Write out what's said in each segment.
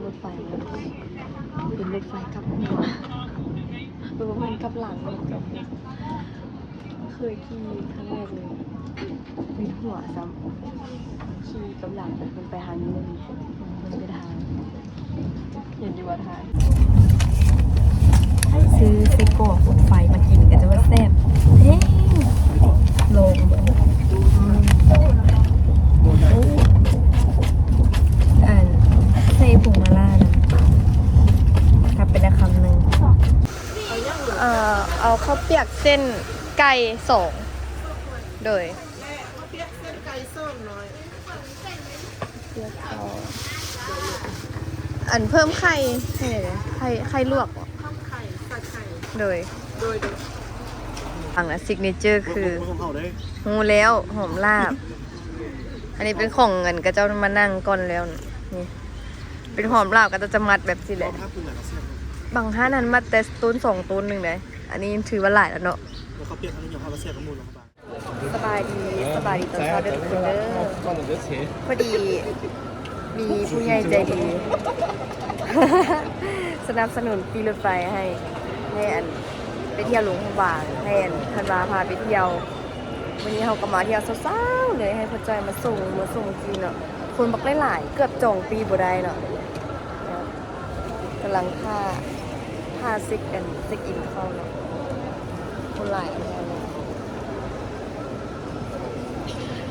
ລົດໄຟເນາະ ເປັນລົດໄຟກັບຫົວ ບໍ່ແມ່ນກັບຫຼັງ ເຄີຍຂີ່ຄັ້ງແລກເລີຍ ວິດຫົວຊ້ຳ ຂີ່ກັບຫຼັງ ໄປ ມັນໄປທາງນີ້ເລີຍ ມັນໄປທາງ ເຫັນຢູ່ວ່າທາງ ຊື້ໄສ້ກອກລົດໄຟມາກິນ ກໍຈະວ່າແຊບແຮງ ລອງເບິ່ງ ອັນ ໃສ່ຜົງມາລ່ານຳ ກັບໄປແລ້ວຄຳໜຶ່ງ ເອີ ເອົາເຂົ້າປຽກເສັ້ນໄກ່ສອງ ໂດຍ ແລະເຂົ້າປຽກເສັ້ນໄກ່ສອງໜ້ອຍ ປຽກເຂົ້າ ອັນ ເພີ່ມໄຂ່ໃຫ້ແດ່ ໄຂ່ ໄຂ່ລວກບໍ? ເພີ່ມໄຂ່ ໃສ່ໄຂ່ ໂດຍ ໂດຍ ໂດຍ ອັນ signature ຄື ຮູ້ແລ້ວ ຫອມລາບ ອັນນີ້ເປັນຂອງ ອັນ ເຂົາເຈົ້າມານັ່ງກ່ອນແລ້ວ ນີ້ ເປັນຫອມລາບ ເຂົາເຈົ້າຈະມັດແບບຊີ້ແຫຼະ ບາງຮ້ານຫັ້ນມັດແຕ່ໂຕນສອງໂຕນໜຶ່ງໃດ ອັນນີ້ຖືວ່າຫຼາຍແລ້ວເນາະ ແລ້ວເຂົ້າປຽກອັນນີ້ຍັງວ່າແຊບກວ່າໝູ່ເນາະ ສະບາຍດີ ສະບາຍດີຕອນເຊົ້າເດີ້ທຸກຄົນເດີ້ ພໍດີມີຜູ້ໃຫຍ່ໃຈດີ ສະໜັບສະໜູນປີ້ລົດໄຟໃຫ້ ໃຫ້ອັນ ໄປທ່ຽວຫຼວງພະບາງ ໃຫ້ອັນ ທັນວາພາໄປທ່ຽວ ມື້ນີ້ເຮົາກໍມາທ່ຽວເຊົ້າໆເລີຍ ໃຫ້ພໍ່ຈ້ອຍມາສົ່ງ ມາສົ່ງຈີ່ເນາະ ຄົນບັກຫຼາຍໆ ເກືອບຈອງປີ້ບໍ່ໄດ້ເນາະ. ກຳລັງຖ້າ ຖ້າເຊັກ ອັນ ເຊັກອິນເຂົ້າເນາະ ຄົນຫຼາຍແຮງ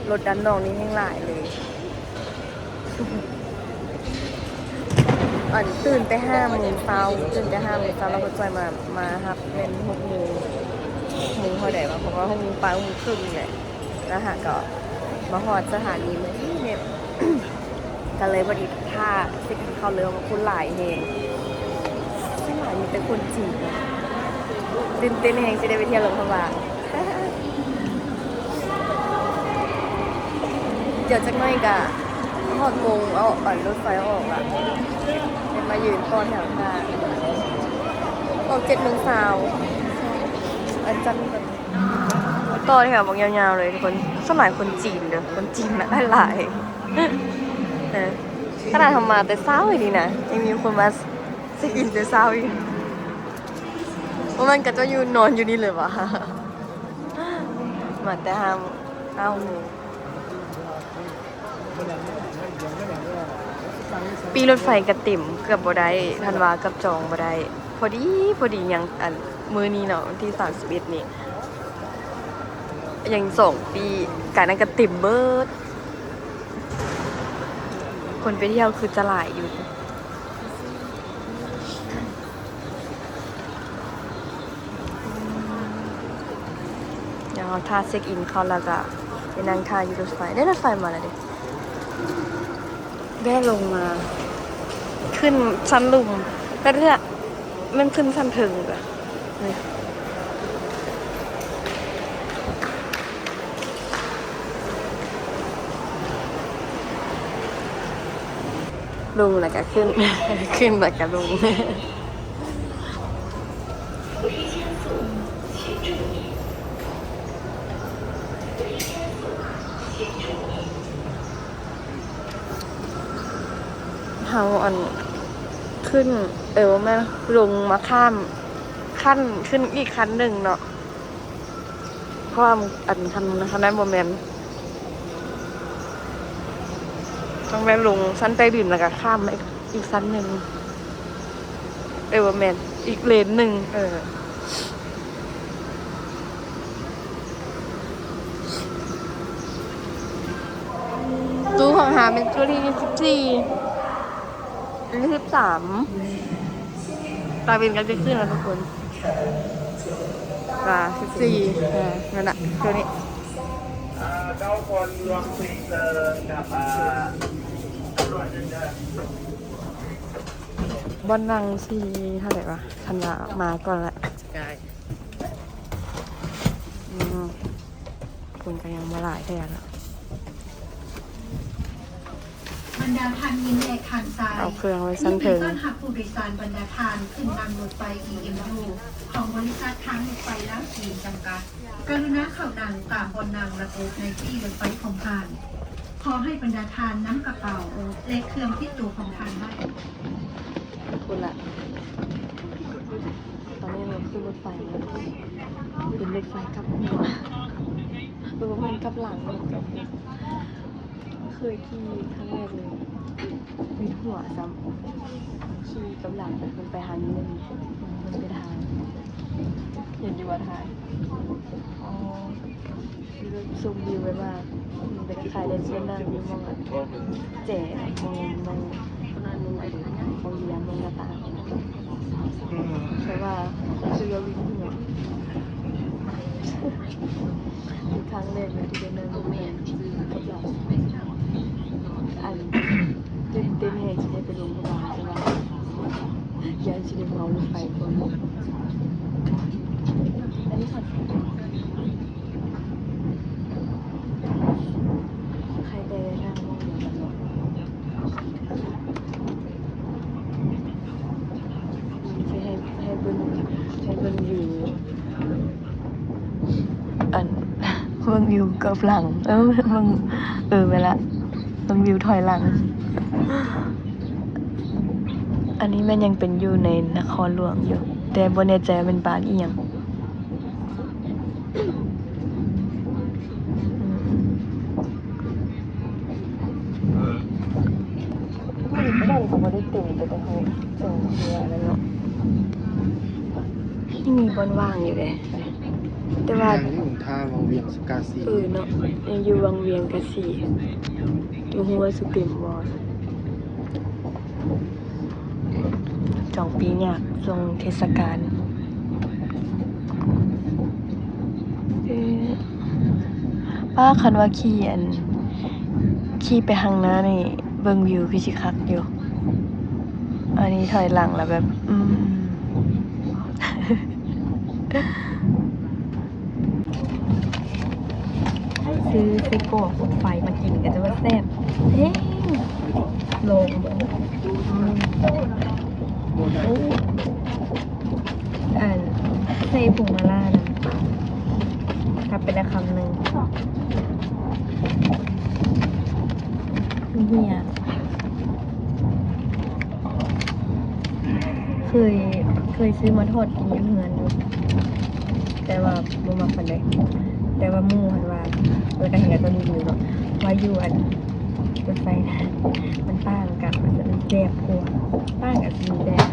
ລົດດ້ານນອກນີ້ແຮງຫຼາຍເລີຍ ອັນ ຕື່ນແຕ່ຫ້າໂມງເຊົ້າ ຕື່ນແຕ່ຫ້າໂມງເຊົ້າ ແລ້ວກໍຈ່ອຍມາ ມາຮັບແມ່ນຫົກໂມງ ຫົກໂມງເທົ່າໃດວະ ເພາະວ່າຫົກໂມງປາຍ ຫົກໂມງເຄິ່ງນີ້ແຫຼະ ແລ້ວຫາກໍມາຮອດສະຖານີມື້ນີ້ແຫຼະ ກໍເລີຍພໍດີຖ້າຊິກິນເຂົ້າເລີຍ ເພາະວ່າຄົນຫຼາຍແຮງ ສ່ວນຫຼາຍມີແຕ່ຄົນຈີນ ຕື່ນເຕັ້ນແຮງຊິໄດ້ໄປທ່ຽວຫຼວງພະບາງ ດຽວຈັກໜ້ອຍກະຮອດໂມງເອົາ ອັນ ລົດໄຟອອກລະ ໄດ້ມາຢືນຕໍ່ແຖວຖ້າ ອອກເຈັດໂມງຊາວ ອັນຈັນ ຕໍ່ແຖວບັກຍາວໆເລີຍທຸກຄົນ ສ່ວນຫຼາຍຄົນຈີນເດີ້ ຄົນຈີນນະຫຼາຍໆ ເອີ ຂະໜາດເຮົາມາແຕ່ເຊົ້າອີ່ຫຼີນະ ຍັງມີຄົນມາເຊັກອິນແຕ່ເຊົ້າຢູ່ ບໍ່ແມ່ນເຂົາເຈົ້າຢູ່ ນອນຢູ່ນີ້ເລີຍຫວາ ມາແຕ່ຫ້າ ຫ້າໂມງ ປີ້ລົດໄຟກະເຕັມ ເກືອບບໍ່ໄດ້ ທັນວາກັບຈອງບໍ່ໄດ້ ພໍດີ ພໍດີ ຍັງ ອັນ ມື້ນີ້ເນາະ ວັນທີສາມສິບເອັດນີ້ ຍັງສອງປີ້ ກາຍນັ້ນກະເຕັມເບີດ ຄົນໄປທ່ຽວຄືຈະຫຼາຍຢູ່. ດຽວເຮົາຖ້າເຊັກອິນເຂົ້າແລ້ວກະໄປນັ່ງຖ້າຢູ່ລົດໄຟ ເດ້ ລົດໄຟມາແລ້ວເດ້ ແວ່ລົງມາ ຂຶ້ນຊັ້ນລຸ່ມ ແລ້ວເທື່ອ ແມ່ນຂຶ້ນຊັ້ນເທິງກະ ນີ້ ລົງແລ້ວກະຂຶ້ນ ຂຶ້ນແລ້ວກະລົງ ເຮົາ ອັນ ຂຶ້ນ ເອີ ບໍ່ແມ່ນ ລົງມາຂ້າມ ຂັ້ນ ຂຶ້ນອີກຂັ້ນໜຶ່ງເນາະ ເພາະວ່າ ອັນ ຄັນ ຄັນນັ້ນບໍ່ແມ່ນ ຕ້ອງແມ່ນລົງຊັ້ນໃຕ້ດິນ ແລ້ວກະຂ້າມມາອີກ ອີກຊັ້ນໜຶ່ງ ເອີ ບໍ່ແມ່ນ ອີກເລນໜຶ່ງ ເອີ. ຕູ້ຂອງຫາເປັນຕູ້ທີສິບສີ່ ທີສິບສາມ ຕາເວັນກໍຈະຂຶ້ນແລ້ວທຸກຄົນ ອ່າ ສິບສີ່ ເອີ ນັ້ນນະ ຕູ້ນີ້ ອ່າ ເຈົ້າຄວນລວມ ບ່ອນນັ່ງທີ່ເທົ່າໃດວະ? ຄັນວ່າມາກ່ອນລະ ອືມ ຄົນກໍຍັງບໍ່ຫຼາຍເທື່ອເນາະ. ບັນດາທ່ານຍິງ ແລະ ທ່ານຊາຍ ເອົາເຄື່ອງໄວ້ຊັ້ນເທິງ ຍິນດີຕ້ອນຮັບຜູ້ໂດຍສານບັນດາທ່ານຂຶ້ນນັ່ງລົດໄຟ ອີເອັມຢູ ຂອງບໍລິສັດທາງລົດໄຟລາວຈີນ ຈຳກັດ. ກະລຸນາເຂົ້ານັ່ງຕາມບ່ອນນັ່ງລະບຸໃນປີ້ລົດໄຟຂອງທ່ານ. ຂໍໃຫ້ບັນດາທ່ານນຳກະເປົາ ແລະ ເຄື່ອງຕິດໂຕຂອງທ່ານໄວ້. ເຄີຍຂີ່ຄັ້ງແລກເລີຍ ວິນຫົວຊ້ຳ ຂີ່ກັບຫຼານເພິ່ນໄປຫາເງິນ ເພິ່ນໄປທາງ ເຫັນຢູ່ວ່າຖ່າຍ ອໍ ຄືແບບຊົມວິວແບບວ່າ ເປັນຄ້າຍໆ ໄດ້ໄປນັ່ງຢູ່ໝ່ອງແຈ ໝ່ອງ ໝ່ອງ ໝ່ອງເບຍ ໝ່ອງໜ້າຕ່າງ ແຕ່ວ່າຮູ້ສຶກວ່າວິນຫົວ ເປັນຄັ້ງແລກເລີຍທີ່ໄດ້ນັ່ງລົດໄຟກັບລາວ ອັນ ຕື່ນເຕັ້ນແຮງຊິໄດ້ໄປລົງພະບາງ ແຕ່ວ່າຢ້ານຊິໄດ້ເມົາລົດໄຟກ່ອນ ອັນນີ້ ໃຄແຕ່ນັ່ງໝ່ອງດຽວກັນເນາະ ຊິໃຫ້ ໃຫ້ເບິ່ງ ໃຫ້ເບິ່ງຢູ່ ອັນ ເບິ່ງວິວກັບຫຼັງ ເອີ ເບິ່ງ ເອີ ແມ່ນລະ ເບິ່ງວິວຖອຍຫຼັງ ອັນນີ້ແມ່ນຍັງເປັນຢູ່ໃນນະຄອນຫຼວງຢູ່ ແຕ່ບໍ່ແນ່ໃຈວ່າເປັນບ້ານອີ່ຫຍັງ. ບ້ານກໍບໍ່ໄດ້ເຕັມ ແຕ່ເຮົາເຈົ້າເຮືອແລ້ວເນາະ ຍັງມີບ່ອນວ່າງຢູ່ເດ້ ແຕ່ວ່າ ຍັງຢູ່ທ່າວັງວຽງສະກາສີ ເອີເນາະ ຍັງຢູ່ວັງວຽງກາສີ ບໍ່ຮູ້ວ່າຊິເຕັມບໍ່. ຈອງປີ້ຍາກຊ່ວງເທດສະການ ເອີ ປ້າ ຄັນວ່າຂີ່ ອັນ ຂີ່ໄປທາງໜ້ານີ້ ເບິ່ງວິວຄືຊິຄັກຢູ່ ອັນນີ້ຖອຍຫຼັງແລ້ວແບບ ອືມ. ຊື້ໄສ້ກອກໄຟມາກິນກໍຈະວ່າແຊບແຮງ ລອງເບິ່ງ ອືມ ໂອ້ ອັນ ໃສ່ຜົງມາລ່ານຳ ກັບໄປແລ້ວຄຳໜຶ່ງ ເຫື່ອ. ເຄີຍ ເຄີຍຊື້ມາທອດກິນຢູ່ເຮືອນຢູ່ ແຕ່ວ່າບໍ່ມັກປານໃດ ແຕ່ວ່າໝູ່ຫັ້ນວ່າ ແລ້ວກໍເຫັນເຂົາເຈົ້າຣີວິວເນາະ ວ່າຢູ່ອັນລົດໄຟນະ ມັນຕ່າງກັນ ວ່າຊັ້ນ ແຊບກວ່າ ຕ່າງກັນຊິແຊບ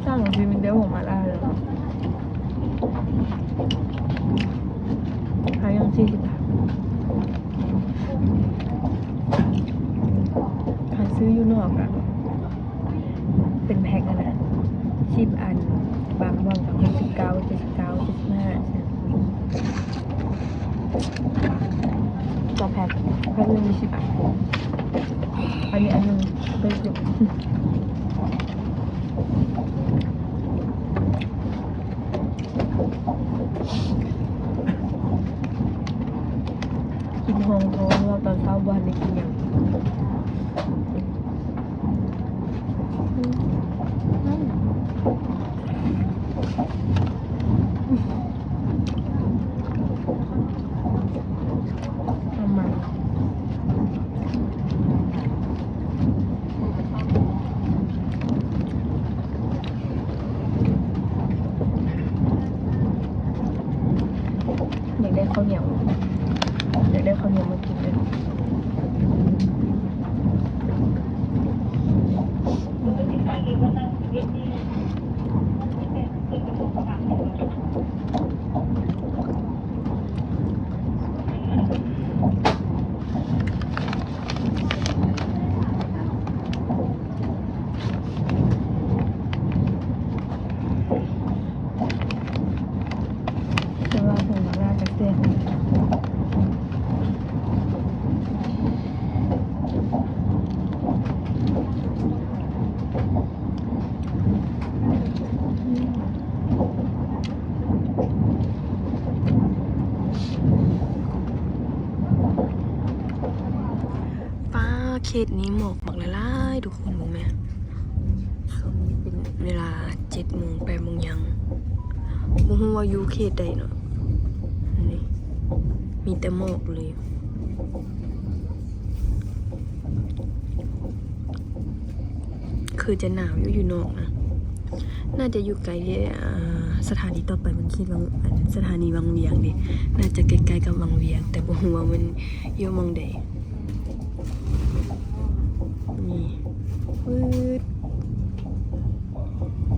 ສັ່ງທີ່ມັນໄດ້ຫົວມາລາເລີຍເນາະ. ຂາຍຢູ່ສີ່ສິບບາດ ຄັນຊື້ຢູ່ນອກກະເປັນແພັກຫັ້ນນະ ສິບອັນ ບາງບ່ອນກະຫົກສິບເກົ້າ ເຈັດສິບເກົ້າ ເຈັດສິບຫ້າ ຈັ່ງຊີ້ ຕໍ່ແພັກ ແພັກໜຶ່ງມີສິບອັນ ອັນນີ້ອັນໜຶ່ງ ເປັນສິບ ກິນຮອງທ້ອງ ເພາະວ່າຕອນເຊົ້າບໍ່ທັນໄດ້ກິນຫຍັງ. ຢາກໄດ້ເຂົ້າໜຽວ ຢາກໄດ້ເຂົ້າໜຽວມາກິນເລີຍ. ແຕ່ວ່າຜົງມາລາກໍແຊບ. ປ້າ ເຂດນີ້ໝອກບັກຫຼາຍໆ ທຸກຄົນເບິ່ງແມະ ຊ່ວງນີ້ເປັນເວລາເຈັດໂມງ ແປດໂມງຫຍັງ ບໍ່ຮູ້ວ່າຢູ່ເຂດໃດເນາະ ນີ້ມີແຕ່ໝອກເລີຍ. ຄືຈະໜາວຢູ່ ຢູ່ນອກນະ ໜ້າຈະຢູ່ໃກ້ ອ່າ ສະຖານີຕໍ່ໄປ ເບິ່ງຄິດວ່າ ອັນ ສະຖານີວັງວຽງເດ ໜ້າຈະໃກ້ໆກັບວັງວຽງ ແຕ່ບໍ່ຮູ້ວ່າມັນຢູ່ໝ່ອງໃດ. ນີ້ ວືດ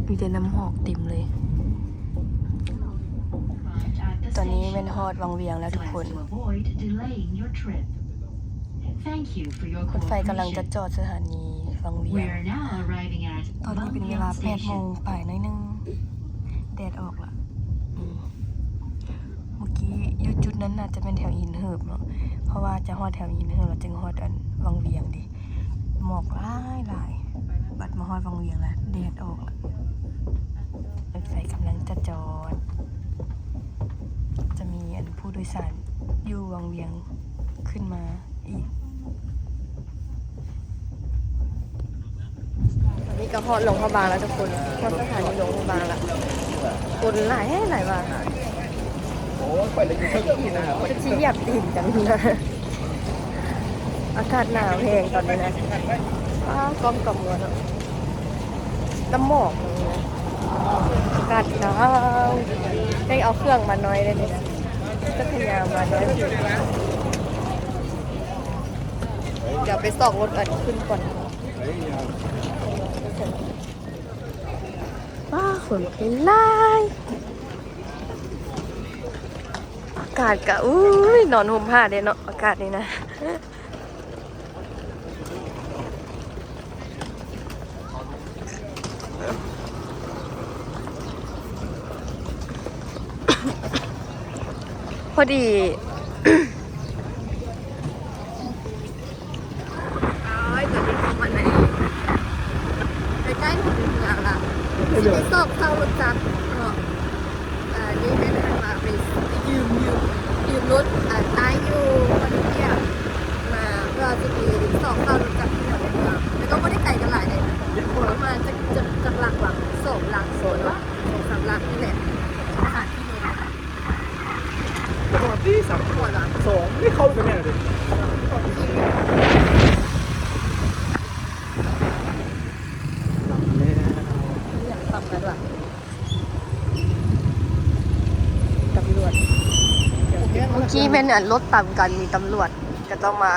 ມີແຕ່ນ້ຳຫອກເຕັມເລີຍ. ຕອນນີ້ແມ່ນຮອດວັງວຽງແລ້ວທຸກຄົນ. ລົດໄຟກຳລັງຈະຈອດສະຖານີວັງວຽງ. ຕອນນີ້ເປັນເວລາແປດໂມງປາຍໜ້ອຍໜຶ່ງ ແດດອອກລະ. ອືມ ເມື່ອກີ້ຢູ່ຈຸດນັ້ນໜ້າຈະແມ່ນແຖວຫີນເຫີບເນາະ ເພາະວ່າຈະຮອດແຖວຫີນເຫີບແລ້ວຈຶ່ງຮອດອັນວັງວຽງເດ. ໝອກຫຼາຍໆ ບັດມາຮອດວັງວຽງລະ ແດດອອກລະ. ລົດໄຟກຳລັງຈະຈອດ ຈະມີອັນຜູ້ໂດຍສານຢູ່ວັງວຽງຂຶ້ນມາອີກ. ນີ້ກໍຮອດຫຼວງພະບາງແລ້ວທຸກຄົນ ຮອດສະຖານີຫຼວງພະບາງແລ້ວ. ຄົນຫຼາຍແຮງຫຼາຍວ່າ ໂອ້ຍ ໄປແລ້ວຢູ່ເທິງນີ້ນະ ເປັນຊິຢາບຕີນກັນນະ. ອາກາດໜາວແຮງຕອນນີ້ນະ. ອ້າວ ກ້ອງກຳມວນເນາະ ນ້ຳໝອກນະ. ອາກາດໜາວ ໄດ້ເອົາເຄື່ອງມາໜ້ອຍເດ້ນີ້ ຈັກກະຍານມາໜ້ອຍ. ດຽວໄປຊອກລົດອັນຂຶ້ນກ່ອນ. ວ້າ ຄົນເປັນຫຼາຍ. ອາກາດກະ ອຸ້ຍ ນອນຮົ່ມຜ້າເດ້ເນາະ ອາກາດນີ້ນະ. ພໍດີ ອ້າຍ ຕອນນີ້ເຂົ້າມາໃນ ໃກ້ໆ ເມືອງລະ ຊິໄປຊອກເຊົ່າລົດຈັກເນາະ. ອ່າ ນີ້ແມ່ນວ່າໄປຢືມ ຢືມ ຢືມລົດ ອ່າ ໃຊ້ຢູ່ພັນທະເບຍມາ ເພື່ອຊິໄປຊອກເຊົ່າລົດຈັກຢູ່ໃນເມືອງ ແຕ່ກໍບໍ່ໄດ້ໄກກັນຫຼາຍເດ້ ປະມານຈັກ ຈັກ ຈັກຫຼັກວະ ສອງຫຼັກ ສອງຫຼັກ ສອງສາມຫຼັກນີ້ແຫຼະ. ປະມານຕີສາມ ປະມານສອງ ນີ້ເຂົ້າໄປແມ່ນເດ້. ຕຳຫຼວດ ເມື່ອກີ້ແມ່ນອັນລົດຕຳກັນ ມີຕຳຫຼວດກໍຕ້ອງມາ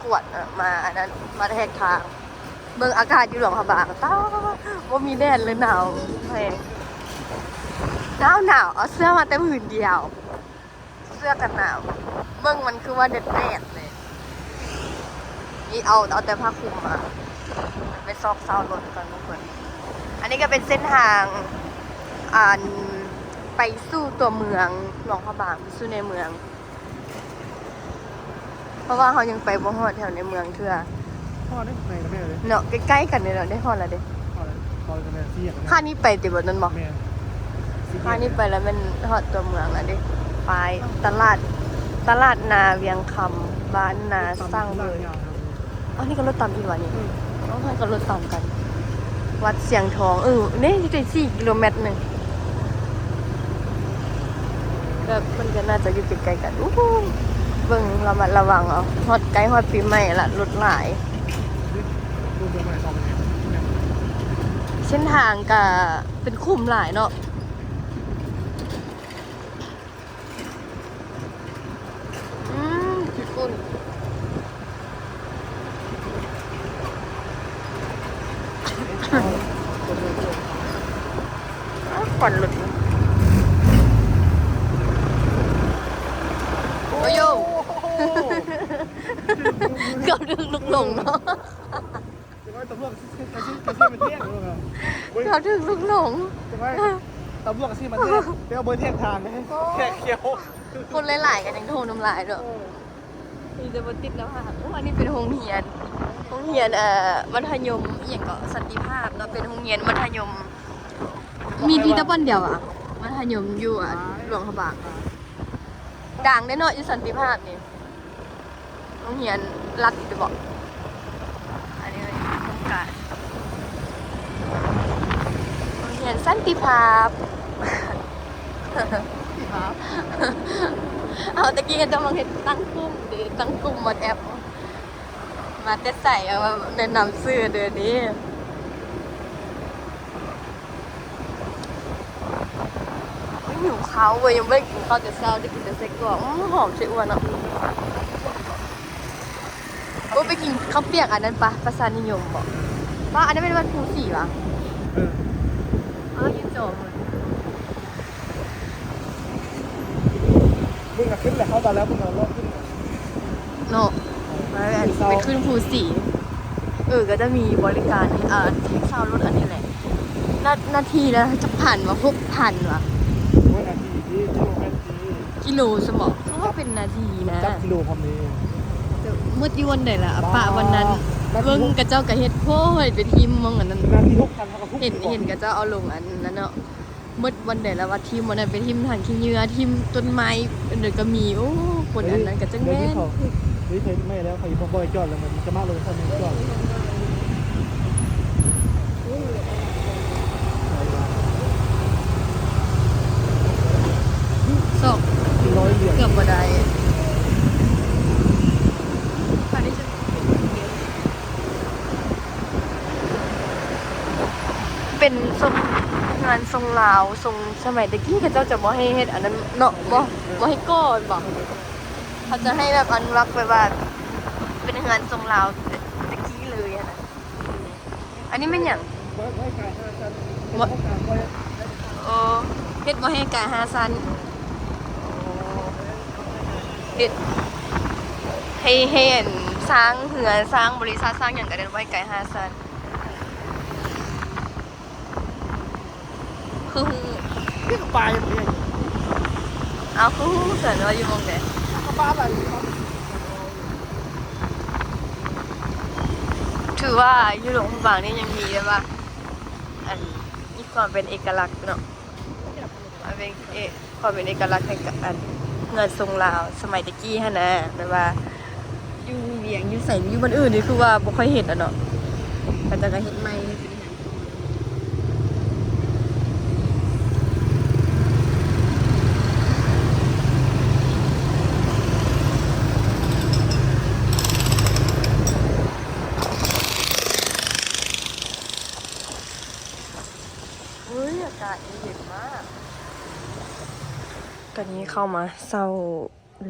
ກວດ ມາອັນນັ້ນ ມາແທກທາງ. ເບິ່ງອາກາດຢູ່ຫຼວງພະບາງ ຕາ ບໍ່ມີແດດເລີຍ ໜາວແຮງ ໜາວໆ ເອົາເສື້ອມາແຕ່ຜືນດຽວ ເສື້ອກັນໜາວ. ເບິ່ງມັນຄືວ່າແດດໆ ເລີຍ ນີ້ເອົາ ເອົາແຕ່ຜ້າຄຸມມາ. ໄປຊອກເຊົ່າລົດກ່ອນທຸກຄົນ. ອັນນີ້ກໍເປັນເສັ້ນທາງ ອັນ ໄປສູ່ຕົວເມືອງຫຼວງພະບາງ ໄປສູ່ໃນເມືອງ. ເພາະວ່າເຮົາຍັງໄປບໍ່ຮອດແຖວໃນເມືອງເທື່ອ. ຮອດເດ້ ໃນກະແມ່ເດ້ ເນາະ ໃກ້ໆ ກັນນີ້ແຫຼະ ໄດ້ຮອດແລ້ວເດ້. ຮອດແລ້ວ ຮອດກະແມ່ ສີ່ແຍກ ຂ້ານີ້ໄປຕິບໍ່ ນັ້ນບໍ່? ແມ່ນ ຂ້ານີ້ໄປແລ້ວແມ່ນຮອດຕົວເມືອງແລ້ວເດ້. ໄປຕະຫຼາດ ຕະຫຼາດນາວຽງຄຳ ບ້ານນາສ້າງເວີຍ. ອັນນີ້ກໍລົດຕຳອີກຫວານີ້? ອືມ ເອົາ ໃຫ້ກໍລົດຕຳກັນ ວັດຊຽງທອງ. ເອີ ນີ້ໄດ້ສີ່ກິໂລແມັດໜຶ່ງ ກໍມັນກໍໜ້າຈະຢູ່ໃກ້ໆ ກັນ. ອູ້ ເບິ່ງລະມັດລະວັງເອົາ ຮອດ ໃກ້ຮອດປີໃໝ່ລະ ລົດຫຼາຍ. ເສັ້ນທາງກໍເປັນຂຸມຫຼາຍເນາະ. ອືມ ຂີ້ຝຸ່ນ ອ້າວ ຄວັນຫຼຸດ. ໂອ້ໂຫ ເກືອບຖືກລູກຫຼົງເນາະ. ຈັກໜ້ອຍຕຳຫຼວດກໍຊິ ກໍຊິ ກໍຊິມາແທກເນາະ. ເກືອບຖືກລູກຫຼົງ. ຈັກໜ້ອຍຕຳຫຼວດກໍຊິມາແທກ ແຕ່ວ່າບໍ່ໄດ້ແທກທາງເດ້ ແທກຂຽວ. ຄົນຫຼາຍໆ ກໍຍັງໂທນ້ຳລາຍເນາະ. ເອີ ມີແຕ່ບໍ່ຕິດໜ້າຜາກ. ໂອ້ ອັນນີ້ເປັນໂຮງຮຽນ ໂຮງຮຽນ ເອີ ມັດທະຍົມອີ່ຫຍັງເກາະ ສັນຕິພາບເນາະ. ເປັນໂຮງຮຽນມັດທະຍົມ ມີທີ່ແຕ່ບ່ອນດຽວອະ ມັດທະຍົມຢູ່ ອາ ຫຼວງພະບາງ. ດັງເດ້ເນາະ ຢູ່ສັນຕິພາບນີ້. ໂຮງຮຽນລັດຢູ່ເດເບາະ. ອັນນີ້ໂຄງການໂຮງຮຽນສັນຕິພາບ. ເອົາ ຕະກີ້ກຳລັງເຮັດຕັ້ງກຸ່ມເດ້ ຕັ້ງກຸ່ມວັອດແອັບ. ມາແຕ່ໃສ ເອົາ ແນະນຳຊື່ເດີນີ້. ເຮົາເວີຍ ຍັງບໍ່ໄດ້ກິນເຂົ້າແຕ່ເຊົ້າ ໄດ້ກິນແຕ່ໄສ້ກອກ. ອືມ ຫອມໃສ່ອົວເນາະ. ໂອ້ ໄປກິນເຂົ້າປຽກອັນນັ້ນປະ ປະຊານິຍົມບໍ? ປະ ອັນນັ້ນແມ່ນວັດພູສີຫວາ? ເອີ ເອີ ຢູ່ຈອມ ມຶງນະຂຶ້ນແຫຼະ ເຂົ້າມາແລ້ວ ມຶງເອົາເລາະຂຶ້ນເນາະ ໄປ ໄປຂຶ້ນພູສີ. ເອີ ກໍຈະມີບໍລິການ ເອີ ທີ່ເຊົ່າລົດອັນນີ້ແຫຼະ. ນາ ນາທີລະຈັກພັນວະ? ຫົກພັນວະ? ໂອ້ຍ ນາທີຕິ ກິໂລແມ່ນຕິ ກິໂລຊັ້ນບໍ? ຄືວ່າເປັນນາທີນະ ຈັກກິໂລພ້ອມນີ້. ແຕ່ໝົດຢູ່ວັນໃດລະ? ປະວັນນັ້ນ ເບິ່ງເຂົາເຈົ້າກໍເຮັດ ໂອ້ຍ ໄປຖິ້ມໝ່ອງອັນນັ້ນ ນາທີຫົກພັນ ເຮົາກໍທຸບ ເຫັນ ເຫັນເຂົາເຈົ້າເອົາລົງອັນນັ້ນເນາະ. ໝົດວັນໃດລະວ່າ ຖິ້ມອັນນັ້ນໄປຖິ້ມຖັງຂີ້ເຫຍື້ອ ຖິ້ມຕົ້ນໄມ້ ອັນໃດກໍມີ. ໂອ້ ຄົນອັນນັ້ນກໍຈັ່ງແມ່ນ ນີ້ເຄີຍໄໝ້ແລ້ວ ເຂົາບໍ່ໃຫ້ຈອດແລ້ວ ມັນຈະມາລົງໃສ່ ມັນຈອດ ສອກ ເກືອບບໍ່ໄດ້. ເປັນຊົງ ເຮືອນຊົງລາວ ຊົງສະໄໝແຕ່ກີ້ ເຂົາເຈົ້າຈະບໍ່ໃຫ້ເຮັດອັນນັ້ນເນາະ ບໍ່ ບໍ່ໃຫ້ກໍ່ແມ່ນບໍ່? ເຂົາຈະໃຫ້ແບບອະນຸລັກແບບວ່າເປັນເຮືອນຊົງລາວແຕ່ກີ້ເລີຍຫັ້ນນະ. ອັນນີ້ແມ່ນຫຍັງ? ເອີ ເຮັດບໍ່ໃຫ້ກາຍຫ້າຊັ້ນ. ເຮັດໃຫ້ ໃຫ້ອັນ ສ້າງເຮືອນ ສ້າງບໍລິສັດ ສ້າງຫຍັງກໍໄດ້ ໄວ້ກາຍຫ້າຊັ້ນ. ຄືຮູ້ ນີ້ກໍປາຢູ່ນີ້. ເອົາ ຄືຮູ້ຊັ້ນວ່າຢູ່ໝ່ອງໃດ? ກໍປາໄປ. ຖືວ່າຢູ່ຫຼວງພະບາງນີ້ຍັງມີແບບວ່າ ອັນ ມີຄວາມເປັນເອກະລັກເນາະ. ມັນເປັນ ເອ ຄວາມເປັນເອກະລັກໃນການ ອັນ ເຮືອນຊົງລາວສະໄໝແຕ່ກີ້ຫັ້ນນະ ແບບວ່າຢູ່ວຽງ ຢູ່ໃສ ຢູ່ບ່ອນອື່ນນີ້ຄືວ່າບໍ່ຄ່ອຍເຫັນແລ້ວເນາະ. ເຂົາເຈົ້າກໍເຮັດໃໝ່ເປັນເຮືອນຊົງລາວ. ອຸ້ຍ ອາກາດເຢັນມາກ. ຕອນນີ້ເຂົ້າມາເຊົ່າ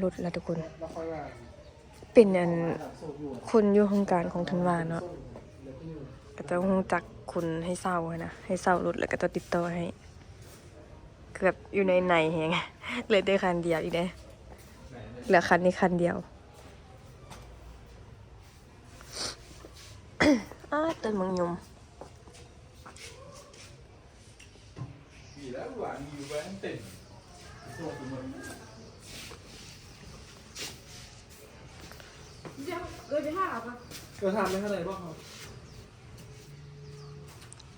ລົດແລ້ວທຸກຄົນ. ເປັນອັນ ຄົນຢູ່ຫ້ອງການຂອງທັນວາເນາະ. ເຂົາເຈົ້າຮູ້ຈັກຄົນໃຫ້ເຊົ່າຫັ້ນນະ ໃຫ້ເຊົ່າລົດ ແລ້ວເຂົາເຈົ້າຕິດຕໍ່ໃຫ້. ເກືອບຢູ່ໃນໃນແຮງ ເຫຼືອແຕ່ຄັນດຽວອີກເດ້. ເຫຼືອຄັນນີ້ຄັນດຽວ. ອ້າ ຕົ້ນໝາກຍົມ.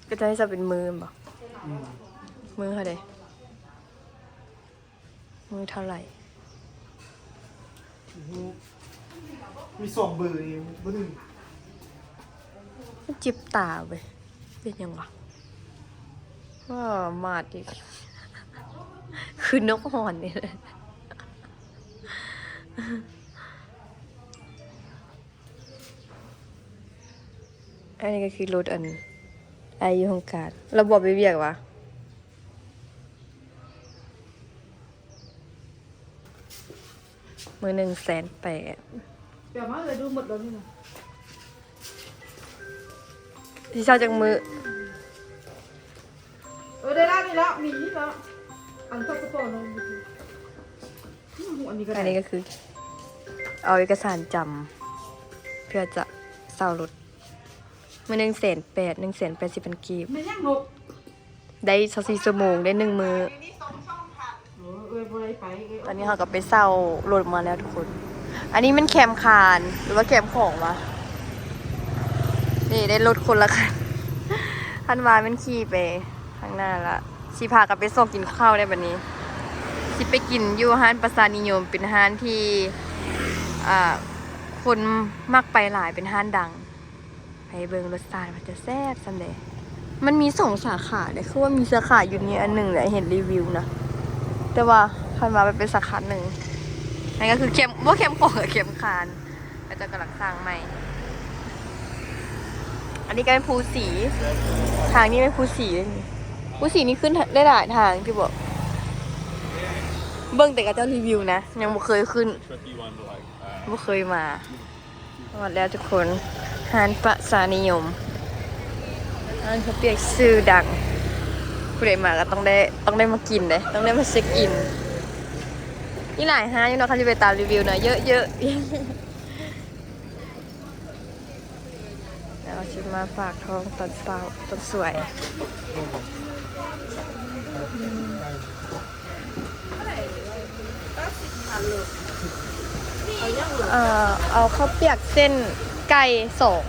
ກໍຈະໃຫ້ເຈົ້າເປັນມືແມ່ນບໍ່? ອືມ ມືເທົ່າໃດ? ມື້ເທົ່າໃດ? ມີສອງເບີນີ້ບໍ່ຖືກ. ມັນເຈັບຕາເວີຍ. ເປັນຫຍັງວະ? ວ້າ ມາດອີກ. ຄືນົກຮ້ອນນີ້. ອັນນີ້ກໍຄືລົດອັນອ້າຍຢູ່ຫ້ອງການ. ລາວບອກໄປວຽກຫວາ? ມື້ໜຶ່ງແສນແປດ. ດຽວມາເອີຍ ດູໝົດແລ້ວນີ້ນະ. ຊິເຊົ່າຈັກມື້? ເອີ ໄດ້ລະ ນີ້ລະ ມີນີ້ລະ. ອັນຕັດສະປອນເນາະ. ອືມ ອັນນີ້ກໍໄດ້. ອັນນີ້ກໍຄືເອົາເອກະສານຈຳ ເພື່ອຈະເຊົ່າລົດ. ມື້ໜຶ່ງແສນແປດ ໜຶ່ງແສນແປດສິບພັນກີບ. ແມ່ນຫຍັງລູກ? ໄດ້ຊາວສີ່ຊົ່ວໂມງ ໄດ້ໜຶ່ງມື້. ເອີ ເອີ ບໍ່ໄດ້ໄປ ເອີ ຕອນນີ້ເຮົາກໍໄປເຊົ່າລົດມາແລ້ວທຸກຄົນ. ອັນນີ້ແມ່ນແຄມຄານ ຫຼືວ່າແຄມຂອງວະ? ນີ້ໄດ້ລົດຄົນລະຄັນ. ຄັນວ່າແມ່ນຂີ່ໄປຂ້າງໜ້າລະ. ຊິພາກັນໄປຊອກກິນເຂົ້າໄດ້ບັດນີ້. ຊິໄປກິນຢູ່ຮ້ານປະຊານິຍົມ ເປັນຮ້ານທີ່ ອ່າ ຄົນມັກໄປຫຼາຍ ເປັນຮ້ານດັງ. ໄປເບິ່ງລົດຊາດວ່າຈະແຊບສ່ຳໃດ. ມັນມີສອງສາຂາເດ້ ຄືວ່າມີສາຂາຢູ່ນີ້ອັນໜຶ່ງແຫຼະ ເຫັນຣີວິວນະ. ແຕ່ວ່າຄັນວ່າມັນເປັນສາຂາໜຶ່ງ. ນັ້ນກໍຄືແຄມ ບໍ່ແຄມຂອງ ແຄມຄານ. ເຂົາເຈົ້າກຳລັງສ້າງໃໝ່. ອັນນີ້ກໍແມ່ນພູສີ ທາງນີ້ແມ່ນພູສີເດ້ນີ້. ພູສີນີ້ຂຶ້ນໄດ້ຫຼາຍທາງຕິບໍ? ເ ເບິ່ງແຕ່ເຂົາເຈົ້າຣີວິວນະ ຍັງບໍ່ເຄີຍຂຶ້ນ ບໍ່ເຄີຍມາ. ຮອດແລ້ວທຸກຄົນ ຮ້ານປະຊານິຍົມ ຮ້ານເຂົ້າປຽກຊື່ດັງ. ຜູ້ໃດມາກໍຕ້ອງໄດ້ ຕ້ອງໄດ້ມາກິນເດ້ ຕ້ອງໄດ້ມາເຊັກອິນ. ມີຫຼາຍຮ້ານຢູ່ເນາະ ຄັນຊິໄປຕາມຣີວິວນະ ເຍີະໆ. ແລ້ວຊິມາຝາກທ້ອງຕອນເຊົ້າ ຕອນສວຍ. ເອີ ເອົາເຂົ້າປຽກເສັ້ນໄກ່ສອງ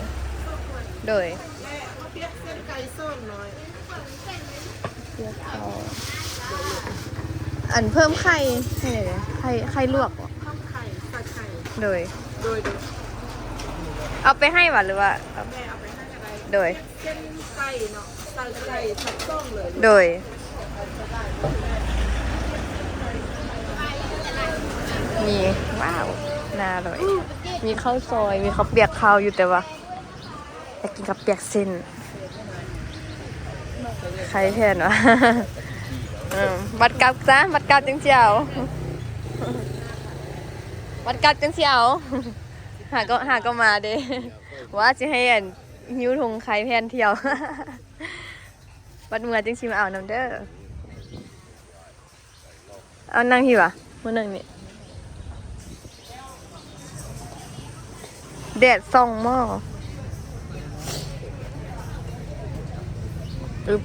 ໂດຍ ແລະເຂົ້າປຽກເສັ້ນໄກ່ສອງໜ້ອຍ. ປຽກເຂົ້າ ອັນເພີ່ມໄຂ່ໃຫ້ແດ່ ໄຂ່ ໄຂ່ລວກບໍ? ເພີ່ມໄຂ່ ໃສ່ໄຂ່ ໂດຍ ໂດຍ ໂດຍ ເອົາໄປໃຫ້ຫວາ ຫຼືວ່າ ແມ່ເອົາໄປໃຫ້ກໍໄດ້ ໂດຍ ເສັ້ນໄກ່ເນາະ ໃສ່ໄກ່ທັງສອງເລີຍ ໂດຍ ມີ ວ້າວ ໜ້າອະລ່ອຍ ມີເຂົ້າຊອຍ ມີເຂົ້າປຽກເຂົ້າຢູ່ ແຕ່ວ່າ ຢາກກິນເຂົ້າປຽກເສັ້ນ ໄຂ່ແຜ່ນຫວາ ເອີ ບັດກັບຊະ ບັດກັບຈັ່ງຊິເອົາ ບັດກັບຈັ່ງຊິເອົາ ຫາກໍ ຫາກໍມາເດ້ ວ່າຊິໃຫ້ອັນ ຫິ້ວຖົງໄຂ່ແຜ່ນທ່ຽວ ບັດເມືອຈຶ່ງຊິມາເອົານຳເດີ. ເອົານັ່ງພີ້ຫວາ ມານັ່ງນີ້ ແດດສ່ອງໝໍ້ ອຶບ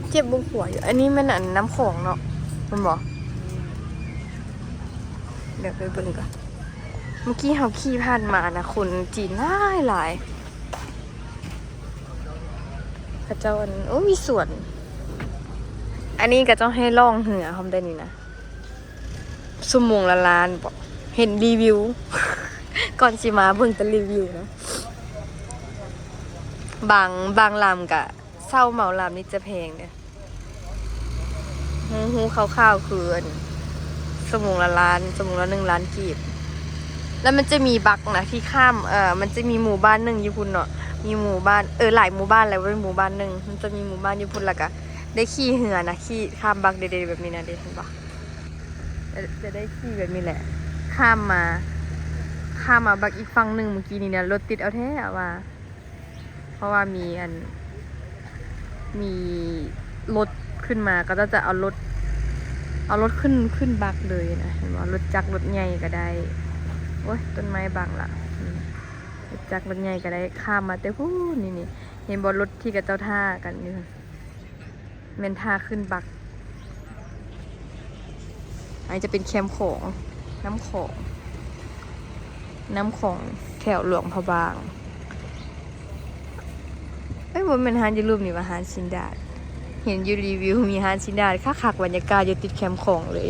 ເຈັບບົງຂົວຢູ່. ອັນນີ້ແມ່ນອັນນ້ຳຂອງເນາະ ແມ່ນບໍ່? ດຽວໄປເບິ່ງກ່ອນ ເມື່ອກີ້ເຮົາຂີ່ຜ່ານມານະ ຄົນຈີນຫຼາຍໆ. ເຂົາເຈົ້າອັນ ໂອ້ ມີສວນ ອັນນີ້ເຂົາເຈົ້າໃຫ້ລ່ອງເຮືອພ້ອມໄດ໋ນີ້ນະ ຊົ່ວໂມງລະລ້ານບໍ ເຫັນຣີວິວ ກ່ອນຊິມາເບິ່ງແຕ່ຣີວິວນະ. ບາງ ບາງລຳກະເຊົ່າເໝົາລຳນີ້ຈະແພງເດ້. ຮູ້ ຮູ້ຄ່າວໆ ຄືອັນ ຊົ່ວໂມງລະລ້ານ ຊົ່ວໂມງລະໜຶ່ງລ້ານກີບ ແລ້ວມັນຈະມີບັກນະທີ່ຂ້າມ ເອີ ມັນຈະມີໝູ່ບ້ານໜຶ່ງຢູ່ພຸ້ນເນາະ ມີໝູ່ບ້ານ ເອີ ຫຼາຍໝູ່ບ້ານ ແລ້ວເປັນໝູ່ບ້ານໜຶ່ງ ມັນຈະມີໝູ່ບ້ານຢູ່ພຸ້ນ ແລ້ວກະໄດ້ຂີ່ເຮືອນະ ຂີ່ຂ້າມບັກເດໆ ແບບນີ້ນະເດ ເຫັນບໍ່ ຈະ ຈະໄດ້ຂີ່ແບບນີ້ແຫຼະ ຂ້າມມາ ຂ້າມມາບັກອີກຝັ່ງໜຶ່ງ. ມື້ກີ້ນີ້ນະ ລົດຕິດເອົາແທ້ວ່າ ເພາະວ່າມີອັນ ມີລົດຂຶ້ນມາ ເຂົາເຈົ້າຈະເອົາລົດ ເອົາລົດຂຶ້ນ ຂຶ້ນບັກເລີຍນະ ເຫັນບໍ່ ລົດຈັກລົດໃຫຍ່ກໍໄດ້ ໂອ້ຍ ຕົ້ນໄມ້ບັງລະ ອືມ ລົດຈັກລົດໃຫຍ່ກໍໄດ້ ຂ້າມມາແຕ່ພຸ້ນ ນີ້ໆ ເຫັນບໍ່ ລົດທີ່ເຂົາເຈົ້າຖ້າກັນຢູ່ ແມ່ນທ່າຂຶ້ນບັກ. ອັນນີ້ຈະເປັນແຄມຂອງ ນ້ຳຂອງ ນ້ຳຂອງແຖວຫຼວງພະບາງ. ເອີຍ ບໍ່ແມ່ນຮ້ານຢູ່ລຸ່ມນີ້ຫວາ ຮ້ານຊີ້ນດາດ ເຫັນຢູ່ຣີວິວມີຮ້ານຊີ້ນດາດຄັກໆ ບັນຍາກາດຢູ່ຕິດແຄມຂອງເລີຍ.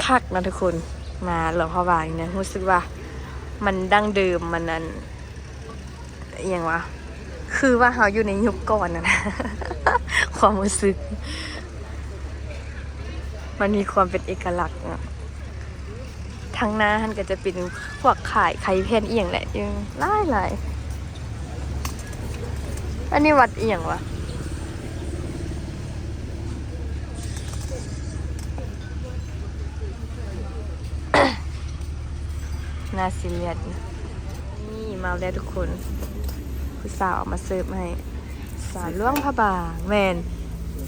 ຄັກນະທຸກຄົນ ມາຫຼວງພະບາງນີ້ນະ ຮູ້ສຶກວ່າມັນດັ້ງເດີມ ມັນອັນ ອີ່ຫຍັງຫວາ ຄືວ່າເຮົາຢູ່ໃນຍຸກກ່ອນນະ ຄວາມຮູ້ສຶກ ມັນມີຄວາມເປັນເອກະລັກເນາະ. ທາງໜ້າຫັ້ນກໍຈະເປັນພວກຂາຍໄຂ່ແຜ່ນອີ່ຫຍັງແຫຼະ ເອີ ຫຼາຍໆ. ອັນນີ້ວັດອີ່ຫຍັງຫວາ? ໜ້າຊີຣຽສ. ນີ້ມາແລ້ວທຸກຄົນ ຜູ້ສາວເອົາມາເສີບໃຫ້ ສາວຫຼວງພະບາງ ແມ່ນ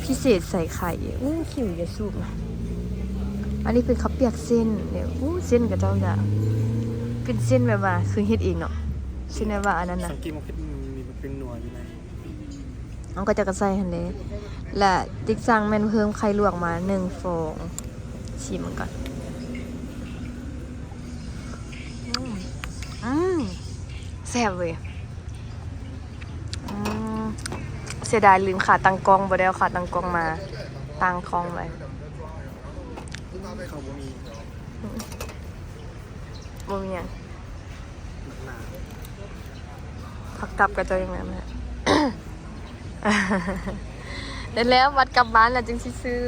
ພິເສດໃສ່ໄຂ່. ໂອ້ ຄິວຢ່າສູບນະ. ອັນນີ້ເປັນເຂົ້າປຽກເສັ້ນເດ້. ໂອ້ ເສັ້ນເຂົາເຈົ້າກະເປັນເສັ້ນແບບວ່າຄືເຮັດເອງເນາະ ເສັ້ນແບບວ່າອັນນັ້ນນະ ສັງເກດວ່າເຜັດ ມັນມີ ມັນເປັນນົວຢູ່ໃນ ເຂົາເຈົ້າກະໃສ່ຫັ້ນເດ້. ແລະ ຕິກສັ່ງແມ່ນເພີ່ມໄຂ່ລວກມາໜຶ່ງຟອງ ຊີມເບິ່ງກ່ອນ. ອືມ ອືມ ແຊບເວີຍ. ອືມ ເສຍດາຍລືມຂາຕັ້ງກ້ອງ ບໍ່ໄດ້ເອົາຂາຕັ້ງກ້ອງມາ ຕັ້ງກ້ອງໄວ້. ເຂົາບໍ່ມີ ອືມ ບໍ່ມີຫຍັງ ຜັກກັບກະເຈົ້າຍັງແມ່ນແຫຼະ. ແລ້ວ ແລ້ວບັດກັບບ້ານແລ້ວຈຶ່ງຊິຊື້.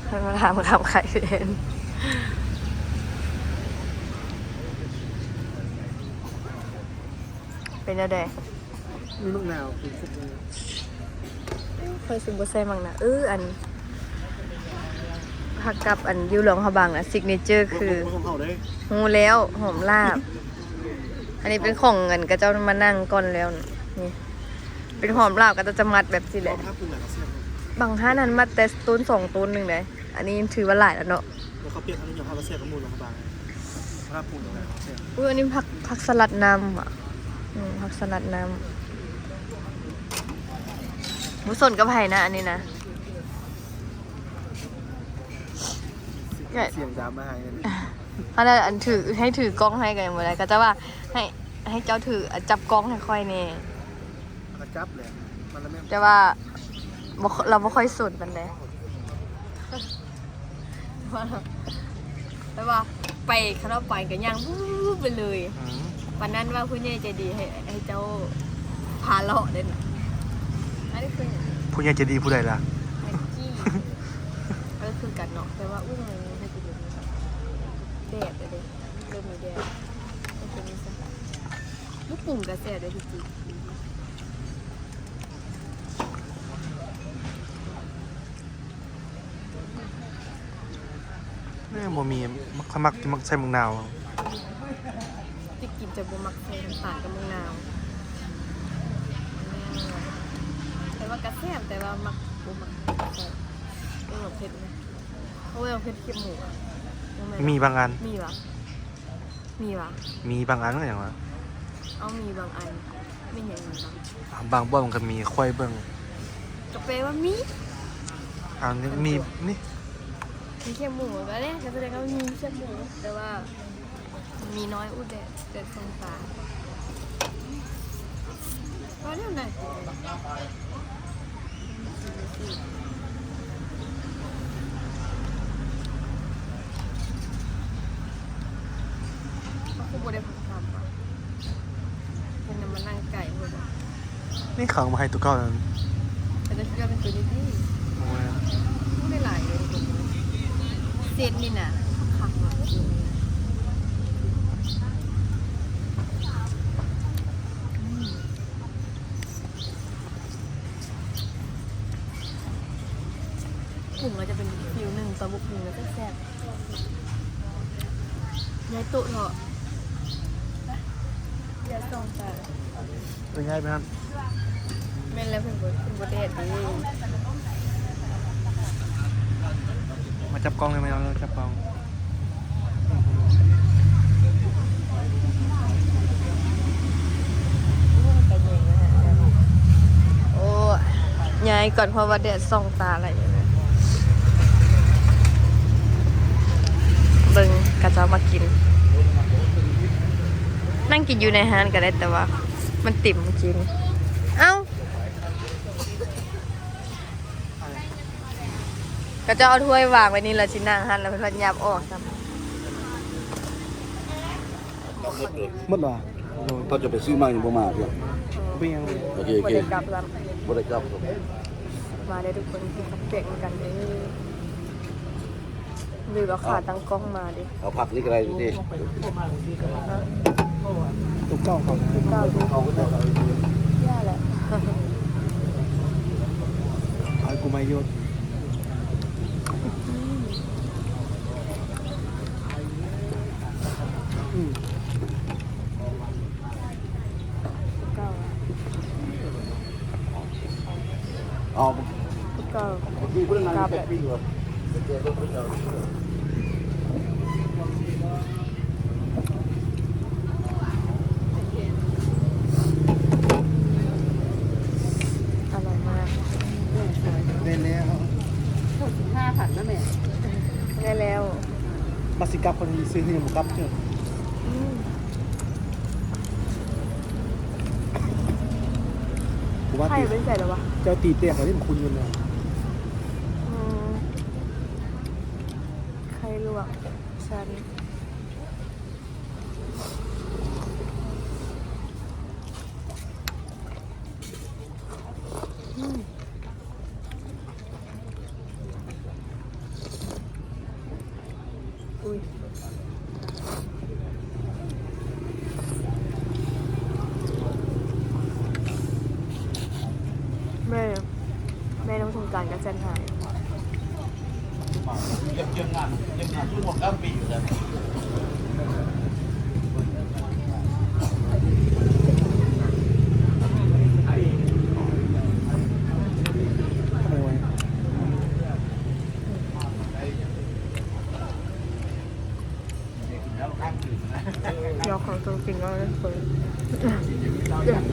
ເພິ່ນມາຖາມຄຳໄຂ່ເພນ ເປັນແນວໃດ? ມີໝາກນາວ ຂ້ອຍຊິບໍ່ໃສ່ໝາກນາວ. ເອີ ອັນ ຜັກກັບອັນຢູ່ຫຼວງພະບາງນະ ຊິກເນເຈີຄື ຂອງເຮົາເດ້ ຮູ້ແລ້ວ ຫອມລາບ. ອັນນີ້ເປັນຂອງອັນ ເຂົາເຈົ້າມານັ່ງກ່ອນແລ້ວນີ້ ເປັນຫອມລາບ ເຂົາເຈົ້າຈະມັດແບບຊີ້ແຫຼະ. ບາງຮ້ານຫັ້ນມັດແຕ່ໂຕນສອງໂຕນໜຶ່ງເດ້. ອັນນີ້ຖືວ່າຫຼາຍແລ້ວເນາະ. ແລ້ວເຂົາປ່ຽນອັນນີ້ຫຍັງ ເຮົາກໍແຊບກັບໝູ່ເນາະ ບາງ ເຮົາປຸງແລ້ວແຊບ. ອຸ້ຍ ອັນນີ້ຜັກ ຜັກສະຫຼັດນ້ຳຫວາ? ອືມ ຜັກສະຫຼັດນ້ຳ. ບໍ່ສົນກັບໃຜນະ ອັນນີ້ນະ. ສຽງດາມມາໃຫ້ ອັນນີ້ ອັນນັ້ນ ອັນຖື ໃຫ້ຖືກ້ອງໃຫ້ກໍຍັງບໍ່ໄດ້. ເຂົາເຈົ້າວ່າໃຫ້ ໃຫ້ເຈົ້າຖື ຈັບກ້ອງໃຫ້ຂ້ອຍແດ່. ກໍຈັບແຫຼະ ມັນລະແມ່ນ ແຕ່ວ່າບໍ່ ລາວບໍ່ຄ່ອຍສົນປານໃດ. ແຕ່ວ່າໄປ ຄັນວ່າໄປກໍຍ່າງວູບໄປເລີຍ. ອືມ ປານນັ້ນວ່າຜູ້ໃຫຍ່ໃຈດີໃຫ້ ໃຫ້ເຈົ້າພາເລາະເດ້. ອັນນີ້ຄື ຜູ້ໃຫຍ່ໃຈດີຜູ້ໃດລະ? ແມັກກີ້. ເອີ ຄືກັນເນາະ ແຕ່ວ່າ ອຸ້ຍ ແດດເດ້ ເລີ່ມມີແດດ. ບໍ່ປຸງກໍແຊບເດ້ ທີ່ຈິງ. ແມ່ນບໍ່ມີ ມັກ ຂ້ອຍມັກ ມັກໃສ່ໝາກນາວ. ທີ່ຈິງຈະບໍ່ມັກໃສ່ນ້ຳຕານກັບໝາກນາວ ແຕ່ວ່າກໍແຊບ ແຕ່ວ່າມັກ ບໍ່ມັກໃສ່ ບໍ່ມັກເຜັດນະ. ໂອ້ຍ ເຜັດເຄັມໝູ ບໍ່ແມ່ນ ມີບາງອັນ ມີຫວາ? ມີຫວາ? ມີບາງອັນກໍຫຍັງຫວາ? ເອົາ ມີບາງອັນ ມີຫຍັງມີບາງ ບາງບ່ອນມັນກໍມີ ຂ້ອຍເບິ່ງ ກໍແປວ່າມີ. ເອົາ ມີ ມີ ມີເຄັມໝູກໍໄດ້ ກໍສະແດງວ່າມີເຄັມໝູ ແຕ່ວ່າມີນ້ອຍ ອຸ້ຍ ແດດ ແດດສ່ອງຕາ. ວ່າແນວໃດ? ເຮົາຄືບໍ່ໄດ້ພັກຜ່ອນວະ? ເພິ່ນນຳມານັ່ງໄກໂພດ. ນີ້ເຂົາເອົາມາໃຫ້ໂຕເກົ່ານັ້ນ. ເຂົາຈະເຊື່ອເປັນໂຕນີ້ຕິ? ໂອ້ຍ ບໍ່ໄດ້ຫຼາຍເດ້ທຸກຄົນ. ເຊັດນີ້ນະ ຄັກໆ ເນາະ. ອືມ. ປຸງແລ້ວຈະເປັນອີກຟີວໜຶ່ງ ຕອນບໍ່ປຸງແລ້ວແຊບໆ. ຍາຍໂຕະເທາະ ເປັນໄງບ້າງ? ແມ່ນແລ້ວ ເພິ່ນບໍ່ ເພິ່ນບໍ່ແດດເດ້. ມາຈັບກ້ອງໄດ້ໄໝ? ເອົາ ຈັບກ້ອງ. ໂອ້ ຍ້າຍກ່ອນ ເພາະວ່າແດດສ່ອງຕາຫຼາຍ. ເບິ່ງ ເຂົາເຈົ້າມາກິນ ນັ່ງກິນຢູ່ໃນຮ້ານກໍໄດ້ ແຕ່ວ່າມັນເຕັມກິນ. ເອົ້າ ເຂົາເຈົ້າເອົາຖ້ວຍວາງໄວ້ນີ້ ແລ້ວຊິນັ່ງຫັ້ນ ແລ້ວເພິ່ນຫຍັບອອກຊ້ຳ. ໝົດແລ້ວຫວາ? ໂດຍ. ເຂົາຈະໄປຊື້ໃໝ່ ຍັງບໍ່ມາເທື່ອ. ເປັນຫຍັງ? ໂອເຄ ໂອເຄ ບໍ່ໄດ້ກັບຊ້ຳ ບໍ່ໄດ້ກັບ. ມາເດີ້ທຸກຄົນ ກິນເຂົ້າປຽກນຳກັນເດີ້. ຫຼືວ່າຂາຕັ້ງກ້ອງມາເດ້. ເອົາຜັກນີ້ກໍໄດ້ເດ້. ໂຕເກົ່າເຂົາ ໂຕເກົ່າ ຢ່າແຫຼະ ໃຫ້ກູມາໂຍນ. ອືມ ອືມ ໂຕເກົ່າ ເອົາ ຄືເກົ່າ ກັບແຫຼະ. ອະຮ່ອຍມາກ. ໄດ້ແລ້ວ ຫົກສິບຫ້າພັນນະແມ່. ໄດ້ແລ້ວ ມາຊິກັບ ເພິ່ນຊື້ໃຫ້ຍັງບໍ່ກັບເທື່ອ. ອືມ ກູວ່າ ໄຂ່ ຕີ ໄປໃສແລ້ວວະ? ເຈົ້າຕີແຕກແລ້ວເດ້ ມັນຂຸ່ນຢູ່ນະ. ອືມ ໄຂ່ລວກຊັ້ນ. ອືມ ອຸ້ຍ. ແສນຫ້າ. ເລື່ອງງານ ເລື່ອງງານທຸກຄົນກາງປີຢູ່ແລ້ວ. ດຽວຂໍຕົວກິນກ່ອນເດີທຸກຄົນ. ເ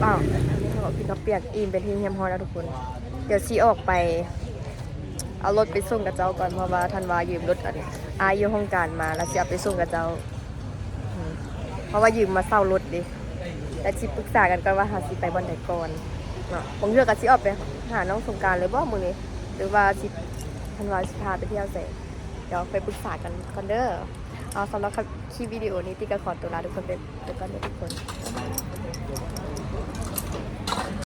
ອີ ກິນເຂົ້າປຽກອີ່ມເປັນທີ່ຮຽບຮ້ອຍແລ້ວທຸກຄົນ. ດຽວຊິອອກໄປເອົາລົດໄປສົ່ງຂະເຈົ້າກ່ອນ ເພາະວ່າທັນວາຢືມລົດອັນອ້າຍຢູ່ຫ້ອງການມາ ແລ້ວຊິເອົາໄປສົ່ງຂະເຈົ້າ. ອືມ ເພາະວ່າຢືມມາເຊົ່າລົດເດ້ ແລ້ວຊິປຶກສາກັນກ່ອນວ່າເຮົາຊິໄປບ່ອນໃດກ່ອນເນາະ. ບາງເທື່ອກໍຊິອອກໄປຫານ້ອງສົງການເລີຍບໍມື້ນີ້ ຫຼືວ່າຊິ ທັນວາຊິພາໄປທ່ຽວໃສ. ດຽວໄປປຶກສາກັນກ່ອນເດີ. ເອົາ ສຳລັບຄລິບວິດີໂອນີ້ ຕິກະຂໍຕົວລາທຸກຄົນໄປ ໄປກ່ອນເດີທຸກຄົນ.